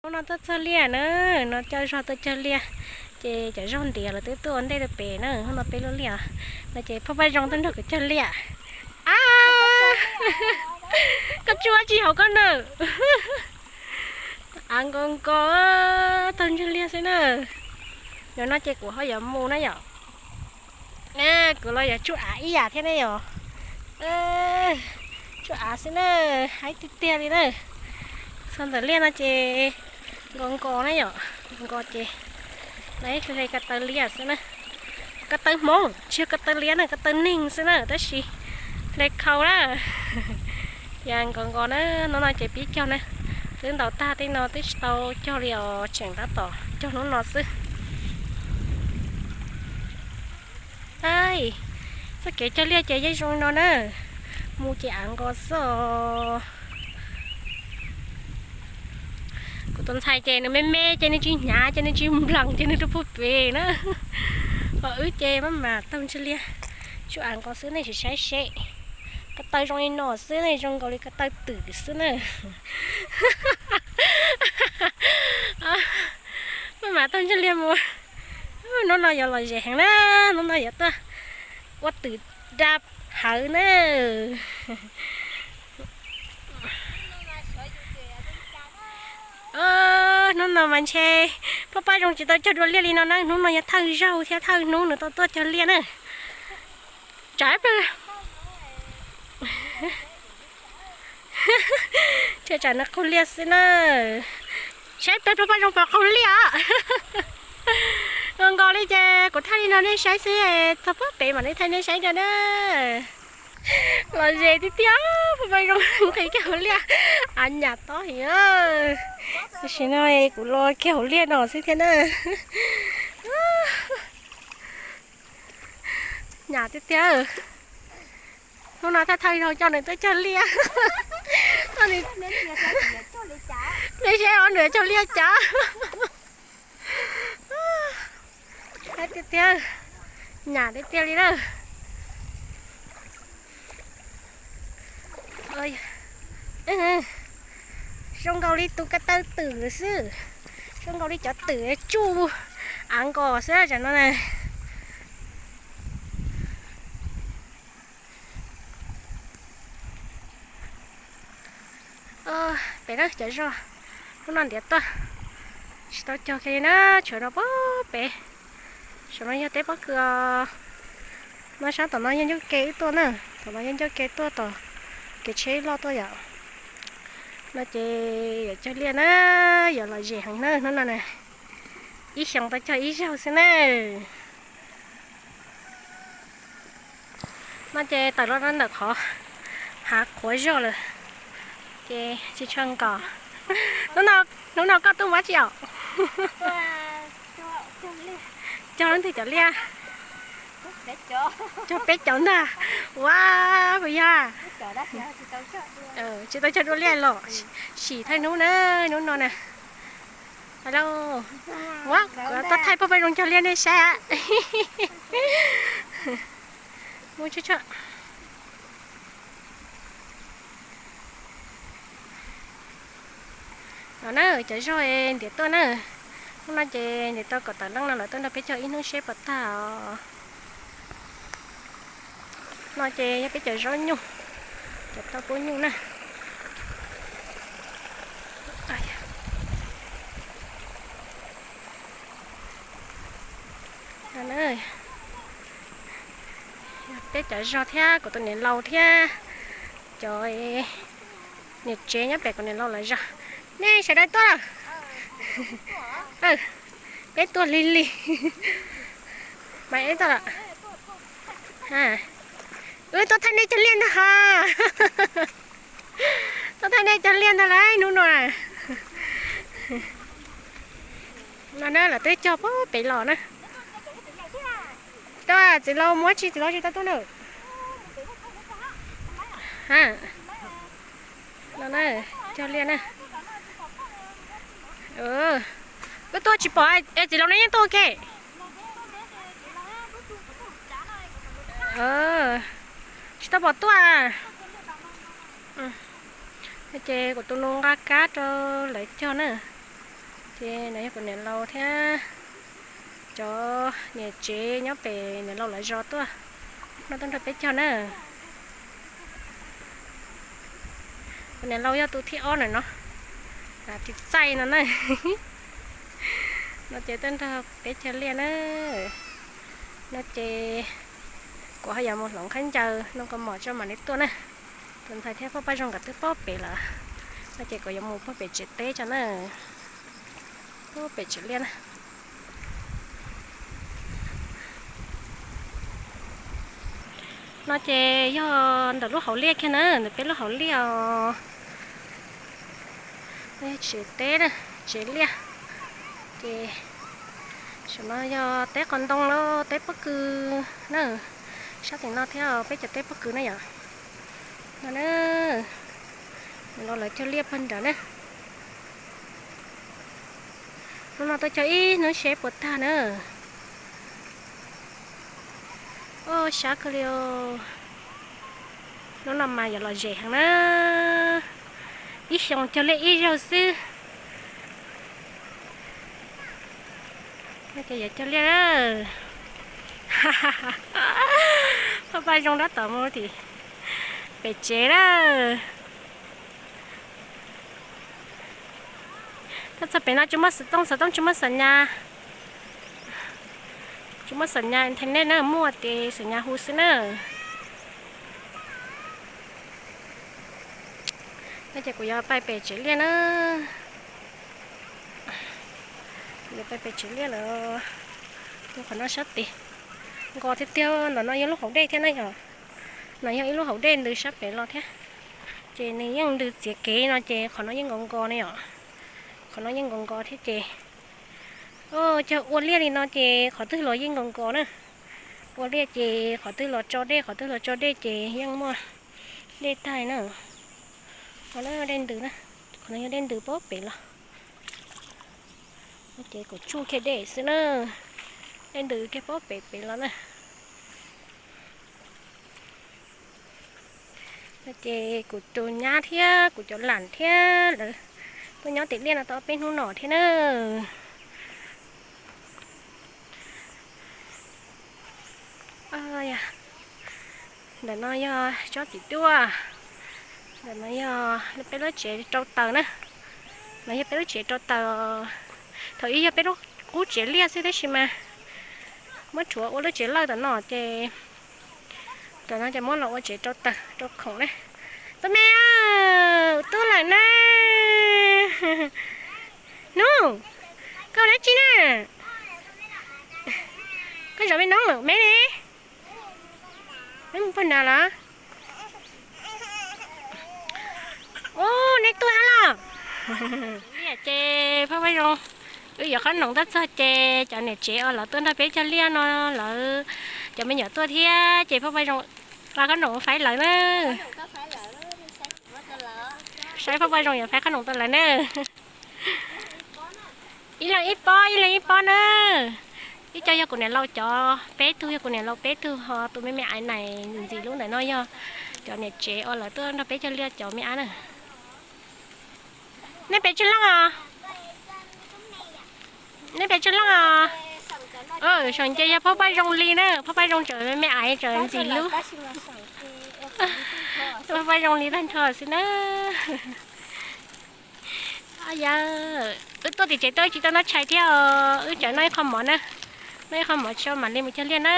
Hnub no tuaj txog liaj na, no coj zog tuaj cog liaj, ces cov zog ntiav lawv twb tuaj ua ntej rau pem na, hnub no peb lub liaj no ces Phaj Paj Zoo tuaj nrog kuv cog liaj. A, koj tsuj dab tsi hauv koj na? Av nkaus nkaus, taug ntseg liaj xwb na. Yog no ces kuv ho yuav mus na yom. Kuv los yuav tsuj av ib yam thiab ne yom. Tsuj av xwb na, haib tiag tiag li na. Txog ntawm liaj no ces nkaus nkaus na yom, nkaus nkaus ces lawv hle ko taw liaj xwb na. Ko taw Hmoob, tsis yog ko taw liab na, ko taw neeg xwb na, tab sis hle khau na. Yog nkaus nkaus na, hnub no ces pib cog na. Twb ntaus tag tej no twb tsis tau cog li os, tseem tab tom cog hnub no xwb. Txoj kev cog liaj ces yeej zoo no na, mus ces av nkaus xwb os. Kuv tus ntxhais ces nws me me ces nws tsis hnyav ces nws tsis nplees ces nws rau puag pem na. Ho wb ces maj mam taug ntseg liaj, tsuj av nkaus xwb nej sim saib seb. Ko taw zoo li no xwb ne, zoo nkaus li ko taw twm xwb na. Maj mam taug ntseg liaj mus. Hnub no yuav lom zem heev na, hnub no yuav tuaj ua twm da hawv na. Hnub no mas ntshe Phaj Paj Zoo tsis tau cog dua liaj li no na, hnub no yog thawj zaug thiab thawj hnub nws tau tuaj cog liaj na. Tsam ib pliag tsam nws qaug liaj xwb na. Saib peb Phaj Paj Zoo puas qaug liaj. Nkaus nkaus li ces kuv thaij li no nej saib xwb, txog puag pem mam li thaij nej saib dua na. Lom zem tiag tiag, Phaj Paj Zoo nqis kiag hauv liaj, av nyam tob heev. Tam sim no kuv los kiag hauv liaj no xwb thiab na. Nyam tiag tiag. Hnub no thawj thawj zaug coj nws tuaj cog liaj. Nej saib os, nws cog liaj cas. Nyam tiag tiag, nyam tiag tiag li na. Zoo nkaus li tus ko taw twm xwb, zoo nkaus li cov twm tsuj av nkos xwb tam no na. Pem na cov zog, hnub no ntiav tuaj, tsis tau cog kiag li na, tshuav no puag pem. Saum no yog teb pob kws os. No sab tom no yog ncauj ke wb tuaj na, tom no yog ncauj ke tuaj tom kev tsheb loj tuaj yom. No ces yuav cog liaj na, yuav lom zem heev na hnub no na. Ib xyoos tau cog ib zaug xwb na. No ces tawm los ntawm qhov hav qhuav zog lawm, ces tsis tshua nkos. Hnub no koj tuaj mus dab tsi os? Cog leej twg cov liaj? Cog peb cov ntag. Ua, puas yog? Tsis tau cog dua liaj los sim thawj hnub na, hnub no na. Ua, kuv tau thaij Phaj Paj Zoo cog liaj nej saib. Mus tsuj tsuj. No na, cov zog ntiav tuaj na. Hnub no ces ntiav tau kom tawm leej no lawm tuaj nrog peb cog ib hnub seb puas tag os. No ces yog peb cov zaub nyuj, cov tauj pub nyuj na. Peb cov zog thiab kuv tus niam laus thiab cov niam tsev nyob pem kuv niam laus lawv zos. Nej sawv daws tuaj lawm? Peb tuaj lig lig. Mas tuaj lawm. Wb tuaj thaij nej cog liaj ntag ha. Tuaj thaij nej cog liaj ntag lauj hnub no. No na lawv twb cog puag pem los na. Tuaj txiv laus, mus tsis txiv laus tsis tau tuaj na. No na, cog liaj na. Wb tuaj tsis pom es txiv laus nej yeej tuaj ua ke. Tsis tau pom tuaj. Ces kuv tus nus nqa kab rau lawv cog na. Ces no yog kuv niam laus thiab cov niam tsev nyob pem niam laus lawv zos tuaj noj tuaj nrog peb cog na. Kuv niam laus yog tus thib ob na no, tiv txaij no na. No ces tuaj nrog peb cog liaj na. No ces kuv ho yuav mus hloov khaub ncaws no kom mom tso mam li tuaj na. Tus ntxhais thiab Paj Paj Zoo nkawd twb pob pem lawm, no ces kuv yuav mus pob pem tsev teb tso na. Pob pem tsev liaj na. No ces yog ntawm lub hauv liaj kiag na, ntawm peb lub hauv liaj os. Tsev teb na, tsev liaj. Ces saum no yog teb qos ntoo los teb pob kws na. Sab tim no thiab peb cov teb pob kws na yom. No na, los lawv cog liaj pag nrad na. Hnub no tuaj cog ib hnub seb puas tag na. Oj, sab kawg li os. Hnub no mas yuav lom zem heev na. Ib xyoos cog liaj ib zaug xwb. Ces yuav cog liaj na. Paj Paj Zoo tab tom mus tim pem tsev na. Tuaj txog pem no tsis muaj xov tooj, xov tooj tsis muaj xam nyas. Tsis muaj xam nyas internet na, muaj ces xam nyas hu xwb na. No ces kuv yuav pais pem tsev liaj na. Kuv yuav pais pem tsev liaj lawm. Qhov no sab tid nkos tiag tiag, ntawm no yog lub hauv dej thiab na yom. No yog ib lub hauv dej ntws sab pem los thiab. Ces nws yeej ntws txiav kev no ces qhov no yeej nkos nkos ne yom. Qhov no yeej nkos nkos thiab ces, o, cog ua liaj li no ces qhov twg los yeej nkos nkos na. Ua liaj ces qhov twg los tso dej, qhov twg los tso dej ces yeej muaj dej tag na. Qhov no dej ntws na, qhov no yog dej ntws pob pem los. Ces kuv tsuj kiag dej xwb na, dej ntws kiag pob pem pem los na. Ces kuv tus nyab thiab kuv cov lam thiab lawv tuaj nyob tim liaj no tau peb hnub no thiab na. Ntawm no yog tsob txiv tuaj, ntawm no yog peb lub tsev rau taws na. No yog peb lub tsev rau taws, thaum ub yog peb lub qub tsev liaj xwb tab sis mas muab rhuav ua lub tsev lawj tom no ces, tom no ces muab los ua tsev rau taws rau khoom na. Tub me, tub lawm na. Hnub, koj ua dab tsi na? Koj zov me noob lawm me ne. Peb mus pag nrad los? Ub, neb tuaj los? Ces Phaj Paj Zoo, wb yuav qhob noom tab txog ces cov niam tsev uas lawv tuaj nrog peb cog liaj no lawv, cov me nyuam tuaj thiab ces Phaj Paj Zoo nqa qhob noom faib lawv na. Saib Phaj Paj Zoo yuav faib qhob noom rau lawv na. Ib leeg ib pob, ib leeg ib pob na. Ib co yog kuv niam laus cov peb tug, yog kuv niam laus peb tug, ho tus me me aiv nais ntxim ntxim hlub ntawm no yog cov niam tsev uas lawv tuaj nrog peb cog liaj cov me ab na. Nej pes tsawg leej os? Nej pes tsawg leej os? Saum nce yog Phaj Paj Zoo li na, Phaj Paj Zoo tseem me me aiv tseem ntxim hlub. Phaj Paj Zoo li tag nrho xwb na. Yog wb tuaj tim tsev tuaj tsis tau noj tshais thiab os, wb tseem noj ib qho mov na, noj ib qho mov tso mam li mus cog liaj na.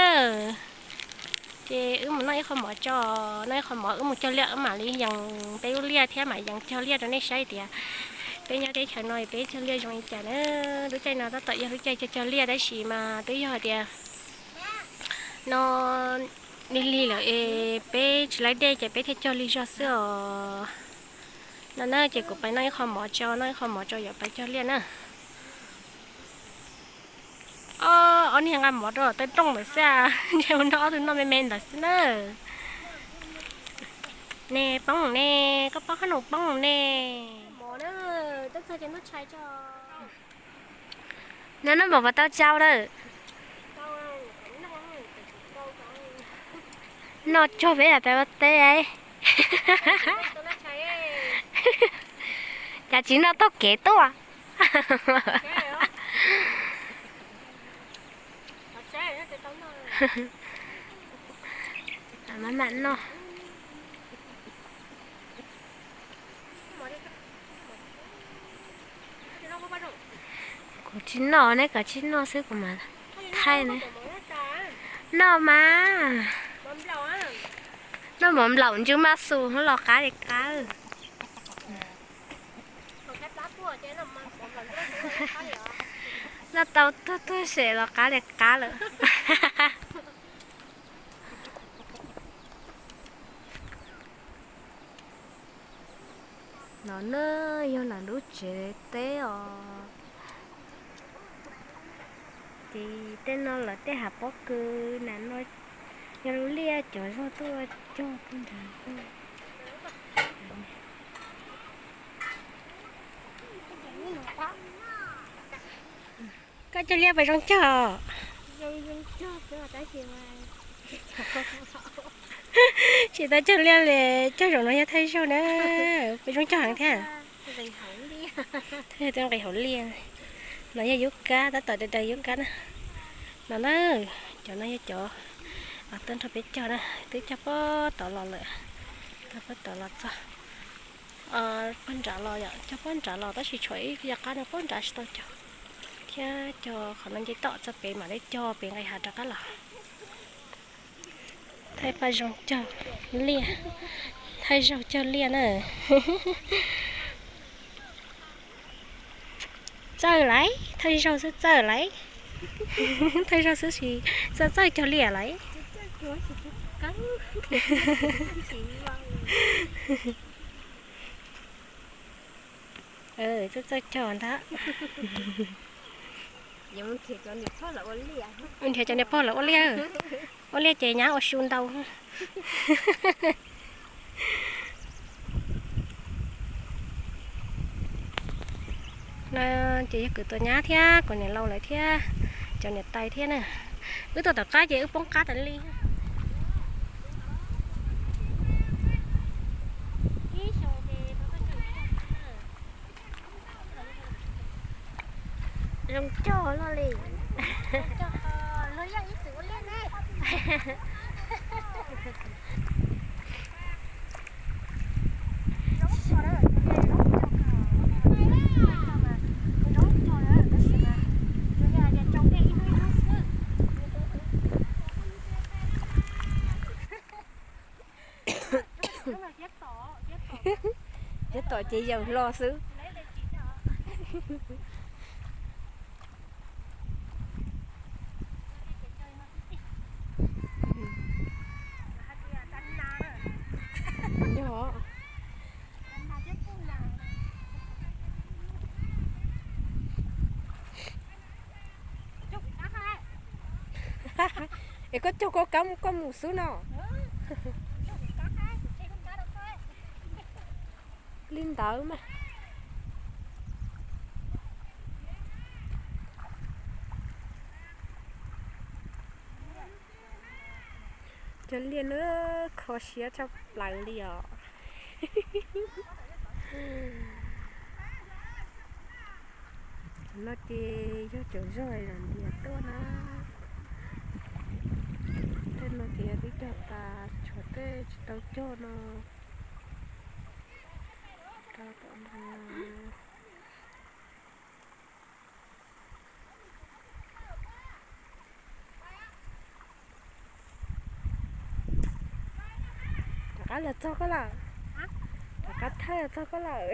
Ces wb mus noj ib qho mov tso, noj ib qho mov wb mus cog liaj wb mam li yees peb lub liaj thiab mam yees cog liaj rau nej saib tias peb nyob teb chaws no peb cog liaj zoo li cas na. Lub caij no tab tom yog lub caij cog cog liaj tab sis mas twb yog hais tias no lig lig lawm es peb tsis laib dej ces peb thiaj cog lig zog xwb os. No na ces kuv pais noj ib qho mov tso, noj ib qho mov tso yuav pais cog liaj na. Ob niag nqa mov rau taw rooj ntawd xwb, ntshe ua nrog ob tug noj me me ntawd xwb na. Ne poob ne, koj poob qhob noom poob ne. No noj mov puas tau tsau lawm? Noj tsuag peb pais ua teb. Cas tsis noj taug kev tuaj? Mam mam noj. Kuv tsis noj, neb kom tsis noj xwb kuv mam thaij ne. Noj mas. Noj mov nplaum ntsw maj xus los qab li qab. Noj tau tuag tuag sem los qab li qab lawm. No na yog lawv lub tsev teb os. Ces tej no lawv tej hav pob kws na no, yog lub liaj cov zog tuaj cog tuaj nrad. Koj cog liaj puas zoo cog? Tsis tau cog liaj li, cog zaum no yog thaij zaug na, puas zoo cog heev thiab. Thaij nqis hauv liaj. No yog yub kab, tab tom daws daws yub kab na. No na, cov no yog cov tuaj nrog peb cog na, twb cog pob tod los lawm, cog pob tod los txog pob nrad los yom, cog pob nrad los tab sis tshuav ib yam qab no pob nrad tsis tau cog, thiab cog qhov no nce tom txog pem mam li cog pem nqis hav rov qab los. Thaij paj zoo cog liaj, thaij zaug cog liaj na. Txawj lawm, thaij zaug xwb txawj lawm. Thaij zaug xwb tsis txawj, txawj cog liaj lawm. Txawj txawj cog ntag. Nrhiav cov niam pog lawv ua liaj, ua liaj ces nyab ua su ntau. No ces yog kuv tus nyab thiab kuv niam laus lawv thiab cov niam tais thiab na. Wb tuaj tom qab ces wb poob qab tas li. Zoo cog loj li. Thiab tom ces yaws hlo xwb. Yog. Es koj cog koj kab koj mus xwb no. Li ntawd mas. Cov liaj na kho siab tshaj plaws li os. Cov no ces yog cov zog los ntiav tuaj na. Tej no ces yog twb cog tas, tshuav tej tsis tau cog no. Rov qab los txog koj lawm. Rov qab thawj los txog koj lawm.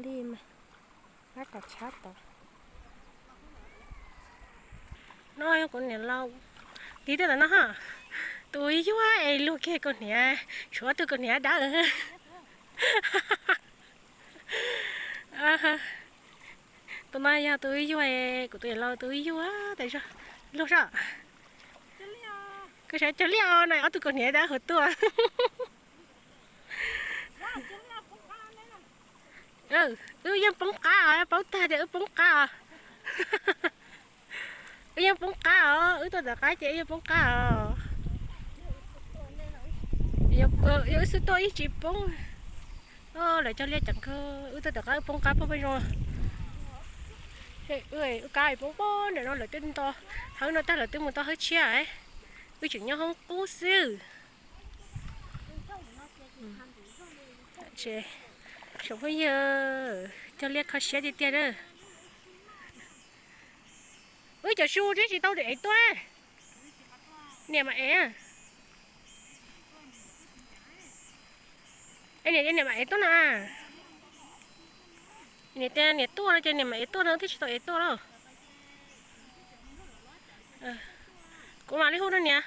Li mas, pab kom tshab tod. No yog kuv niam laus, tiv tej ntawm no ha, tus yuag es luag kiag kaus hniav, tshuav tus kaus hniav dawb. Tus Mas yog tus wb yug, kuv tus niam laus tus wb yug tas zog, luag zog. Koj saib cog liaj os, no ob tug kaus hniav tab hauv tuaj. Wb yeej poob qab os, paub tag tias wb poob qab os. Wb yeej poob qab os, wb tuaj tom qab ces wb yeej poob qab os. Yog wb xub tuaj yeej tsis poob. Lawv cog liaj ceev kawg, wb tuaj tom qab wb poob qab poob peb zoo. Wb kab poob poob nram no lawv twb nto hawb no tag lawv twb mus tau hawb tshiab. Wb tseem nyob hoob qub xwb. Tsoom phooj ywg, cog liaj kho siab tiag tiag na. Wb cov su twb tsis tau ev tuaj. Niam mam ev. Es niam, niam mam ev tuaj na. Niam tias niam tuaj no ces niam mam ev tuaj no, twb tsis tau ev tuaj lauj. Kuv mam li hu rau niam.